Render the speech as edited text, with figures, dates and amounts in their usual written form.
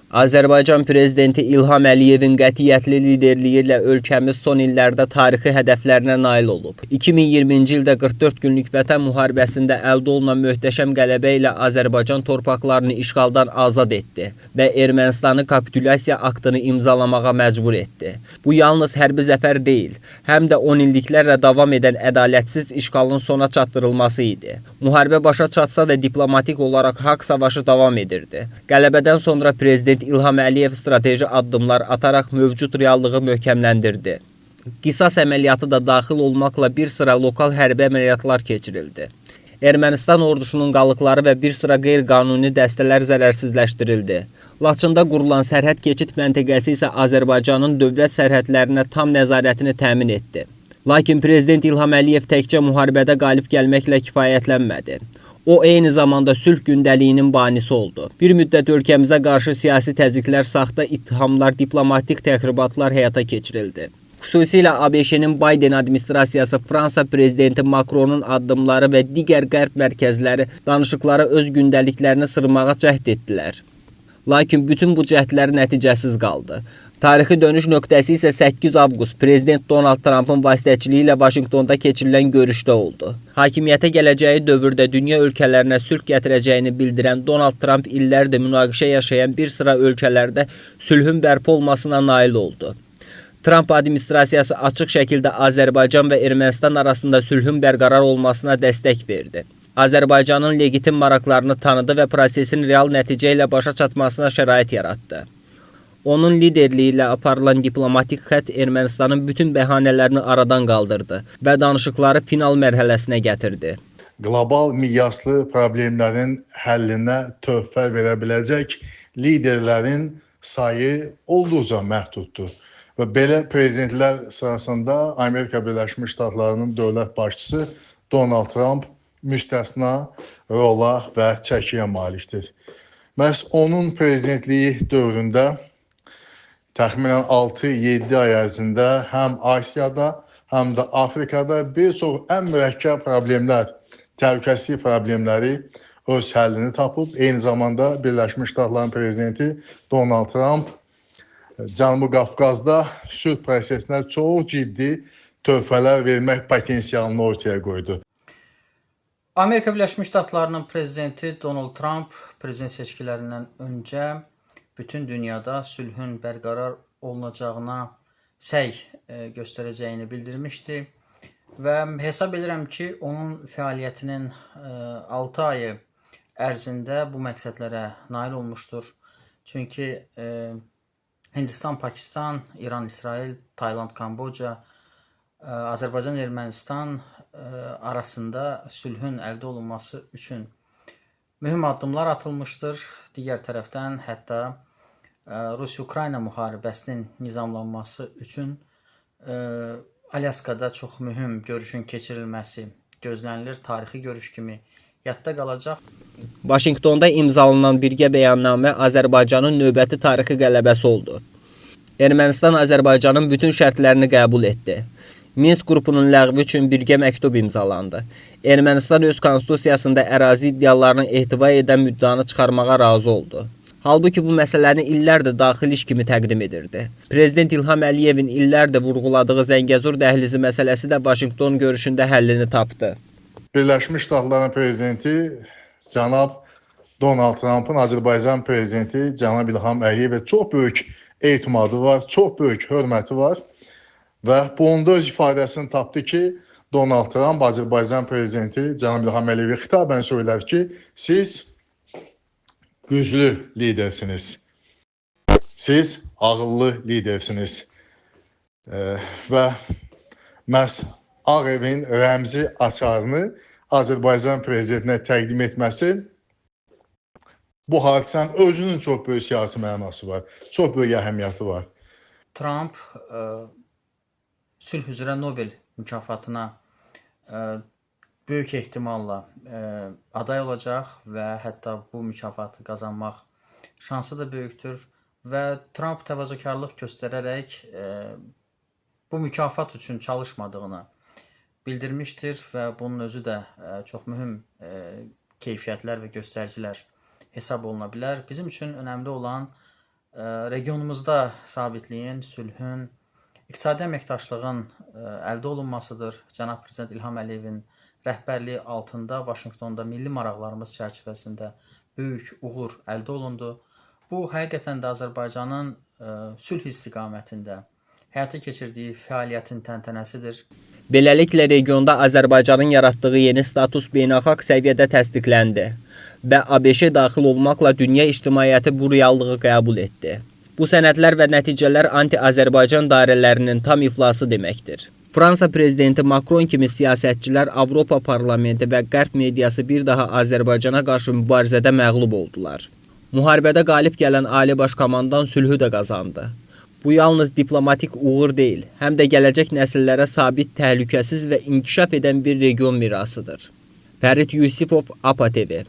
Azərbaycan prezidenti İlham Əliyevin qətiyyətli liderliyi ilə ölkəmiz son illərdə tarixi hədəflərinə nail olub. 2020-ci ildə 44 günlük Vətən müharibəsində əldə olunan möhtəşəm qələbə ilə Azərbaycan torpaqlarını işğaldan azad etdi və Ermənistanı kapitulyasiya aktını imzalamağa məcbur etdi. Bu yalnız hərbi zəfər deyil, həm də 10 illiklərlə davam edən ədalətsiz işğalın sona çatdırılması idi. Müharibə başa çatsa da diplomatik olaraq haqq savaşı davam edirdi. Qələbədən sonra prezident İlham Əliyev strateji addımlar ataraq mövcud reallığı möhkəmləndirdi. Qisas əməliyyatı da daxil olmaqla bir sıra lokal hərbi əməliyyatlar keçirildi. Ermənistan ordusunun qalıqları və bir sıra qeyri-qanuni dəstələr zərərsizləşdirildi. Laçında qurulan sərhəd keçid məntəqəsi isə Azərbaycanın dövlət sərhədlərinə tam nəzarətini təmin etdi. Lakin prezident İlham Əliyev təkcə müharibədə qalib gəlməklə kifayətlənmədi. O eyni zamanda sülh gündəliyinin banisi oldu. Bir müddət ölkəmizə qarşı siyasi təzyiqlər, saxta ittihamlar, diplomatik təxribatlar həyata keçirildi. Xüsusilə ABŞ-nin Biden administrasiyası, Fransa prezidenti Macronun addımları və digər qərb mərkəzləri danışıqlara öz gündəliklərini sırmağa cəhd etdilər. Lakin bütün bu cəhdlər nəticəsiz qaldı. Tarixi dönüş nöqtəsi isə 8 avqust prezident Donald Trumpın vasitəçiliyi ilə Vaşinqtonda keçirilən görüşdə oldu. Hakimiyyətə gələcəyi dövrdə dünya ölkələrinə sülh gətirəcəyini bildirən Donald Trump illərdir münaqişə yaşayan bir sıra ölkələrdə sülhün bərpa olmasına nail oldu. Trump administrasiyası açıq şəkildə Azərbaycan və Ermənistan arasında sülhün bərqərar olmasına dəstək verdi. Azərbaycanın legitim maraqlarını tanıdı və prosesin real nəticə ilə başa çatmasına şərait yaratdı. Onun liderliyi ilə aparılan diplomatik xətt Ermənistanın bütün bəhanələrini aradan qaldırdı və danışıqları final mərhələsinə gətirdi. Qlobal miqyaslı problemlərin həllinə töhfə verə biləcək liderlərin sayı olduqca məhduddur. Və belə prezidentlər sırasında Amerika Birləşmiş Ştatlarının dövlət başçısı Donald Trump müstəsna rola və çəkiyə malikdir. Məhz onun prezidentliyi dövründə təxminən 6-7 ay ərzində həm Asiyada, həm də Afrikada bir çox ən mürəkkəb problemlər, təhlükəsizlik problemləri öz həllini tapıb. Eyni zamanda Birləşmiş Ştatların prezidenti Donald Trump Cənubi Qafqazda sülh prosesinə çox ciddi töhfələr vermək potensialını ortaya qoydu. Amerika Birləşmiş Ştatlarının prezidenti Donald Trump prezident seçkilərindən öncə bütün dünyada sülhün bərqərar olunacağına səy göstərəcəyini bildirmişdi və hesab edirəm ki, onun fəaliyyətinin 6 ayı ərzində bu məqsədlərə nail olmuşdur. Çünki Hindistan, Pakistan, İran, İsrail, Tayland, Kamboca, Azərbaycan, Ermənistan arasında sülhün əldə olunması üçün mühüm addımlar atılmışdır. Digər tərəfdən hətta Rusiya-Ukrayna müharibəsinin nizamlanması üçün Alyaskada çox mühüm görüşün keçirilməsi gözlənilir. Tarixi görüş kimi yadda qalacaq. Vaşinqtonda imzalanan birgə bəyannamə Azərbaycanın növbəti tarixi qələbəsi oldu. Ermənistan Azərbaycanın bütün şərtlərini qəbul etdi. Minsk qrupunun ləğvi üçün birgə məktub imzalandı. Ermənistan öz konstitusiyasında ərazi iddialarını ehtiva edən müddaanı çıxarmağa razı oldu. Halbuki bu məsələni illərdir daxili iş kimi təqdim edirdi. Prezident İlham Əliyevin illərdir vurğuladığı Zəngəzur dəhlizi məsələsi də Vaşinqton görüşündə həllini tapdı. Birləşmiş Ştatların prezidenti cənab Donald Trumpın Azərbaycan prezidenti cənab İlham Əliyevə çox böyük etimadı var, çox böyük hörməti var və bu onda öz ifadəsini tapdı ki, Donald Trump Azərbaycan prezidenti cənab İlham Əliyevə xitabən söylər ki, siz güclü lidersiniz. Siz ağıllı lidersiniz. Və məhz Ağ Evin rəmzi açarını Azərbaycan prezidentinə təqdim etməsi bu hadisənin özünün çox böyük siyasi mənası var, çox böyük əhəmiyyəti var. Trump sülh üzrə Nobel mükafatına böyük ehtimalla aday olacaq və hətta bu mükafatı qazanmaq şansı da böyükdür və Trump təvazökarlıq göstərərək bu mükafat üçün çalışmadığını bildirmişdir və bunun özü də çox mühüm keyfiyyətlər və göstəricilər hesab oluna bilər. Bizim üçün önəmli olan regionumuzda sabitliyin, sülhün, iqtisadi əməkdaşlığın əldə olunmasıdır. Cənab Prezident İlham Əliyevin rəhbərliyi altında Vaşinqtonda milli maraqlarımız çərçivəsində böyük uğur əldə olundu. Bu həqiqətən də Azərbaycanın sülh istiqamətində həyata keçirdiyi fəaliyyətin təntənəsidir. Beləliklə, regionda Azərbaycanın yaratdığı yeni status beynəlxalq səviyyədə təsdiqləndi və ABŞ daxil olmaqla dünya ictimaiyyəti bu reallığı qəbul etdi. Bu sənədlər və nəticələr anti-Azərbaycan dairələrinin tam iflası deməkdir. Fransa prezidenti Makron kimi siyasətçilər, Avropa Parlamenti və Qərb mediası bir daha Azərbaycana qarşı mübarizədə məğlub oldular. Müharibədə qalib gələn Ali Baş Komandan sülhü də qazandı. Bu yalnız diplomatik uğur deyil, həm də gələcək nəsillərə sabit, təhlükəsiz və inkişaf edən bir region mirasıdır. Fərid Yusifov, APA TV.